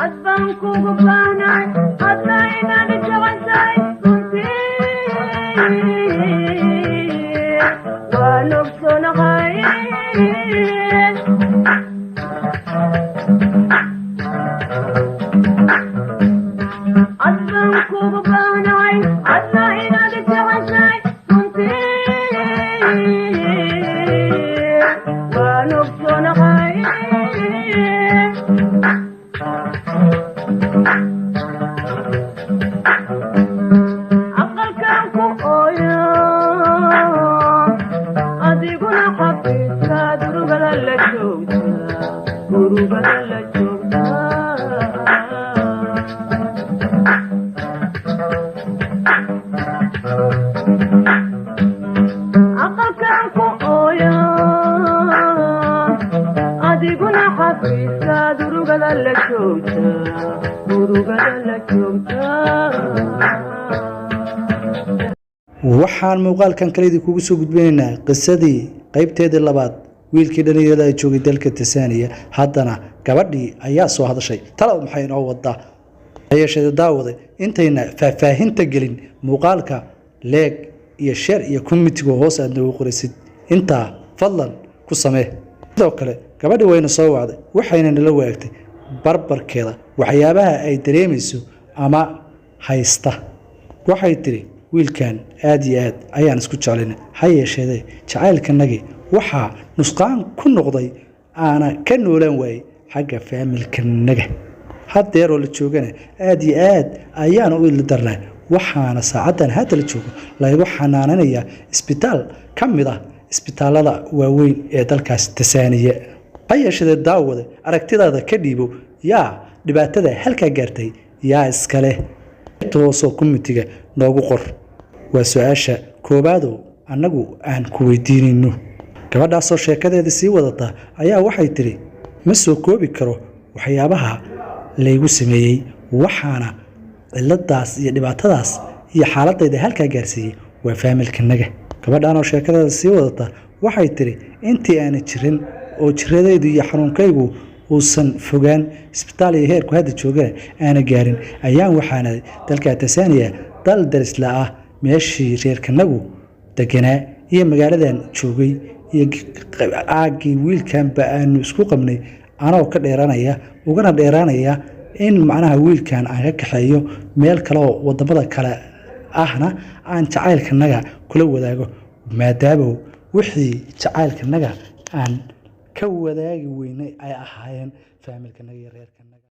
Adbaan kugu baahnay, adna inaad jeceshahay runtii waan ogsoonahay. Adbaan kugu baahnahay, adna inaad jeceshahay runtii waan ogsoonahay. Aqalkan ku ooyo, adiguna xafiiskaad urugada la joogta, urugada la joogta. Aqalkan ku ooyo, adiguna xafiiskaad urugada la joogta, urugada la joogta. Waxaan muuqaalkan kale idinkugu soo gudbinaynaa qisadii qaybteedii labaad, wiilkii dhallinyarada ay joogay dalka Tansaaniya. Haddana gabadhii ayaa soo hadashay. Talow maxay inoo wadaa? Hayeeshee daawade, intayna faahfaahinta gelin muuqaalka, like iyo share iyo comment-iga hoos aad noogu qoraysid, intaa fadlan ku samee. Sidoo kale gabadhii wayna soo wacday, waxayna nala waagtay barbarkeeda waxyaabaha ay dareemayso ama haysta. Waxay tidhi: wiilkan aad iyo aad ayaan isku jeclayna, ha yeesheedee jacaylkanagii waxaa nusqaan ku noqday aana ka noolaan waayey xagga family-kanaga. Haddeeroo la joogana aad iyo aad ayaan u ili darnaa, waxaana saacaddan hadda la joogo laygu xanaananayaa isbitaal ka mid ah isbitaalada waaweyn ee dalkaas Tasaaniya. Ha yeeshadee daawade, aragtidaada ka dhiibo. Yaa dhibaatada halkaa gaartay? Yaa iskale? Hoosoo comment-iga noogu qor. Waa su-aasha koowaadoo annagu aan ku weydiinayno. Gabadhaasoo sheekadeeda sii wadata ayaa waxay tidhi: ma soo koobi karo waxyaabaha laygu sameeyey, waxaana ciladaas iyo dhibaatadaas iyo xaaladayda halkaa gaarsiiyey waa family-kanaga. Gabadhaanoo sheekadeeda sii wadata waxay tidhi: intii aana jirin oo jiradaydu iyo xanuunkaygu uusan fogaan, isbitaal iyo heerku hadda joogana aana gaarin, ayaan waxaana dalka Tansaaniya, dal darisla ah, meeshii reerkanagu deganaa iyo magaaladan joogay iyo aaggii wiilkanba aanu isku qabnay, anoo ka dheeraanaya ugana dheeraanaya in macnaha wiilkan aan ka kaxeeyo meel kale oo wadamada kale ahna aan jacaylkanaga kula wadaago, maadaama wixii jacaylkanaga aan ka wadaagi weynay ay ahaayeen family-kanaga iyo reerkanaga.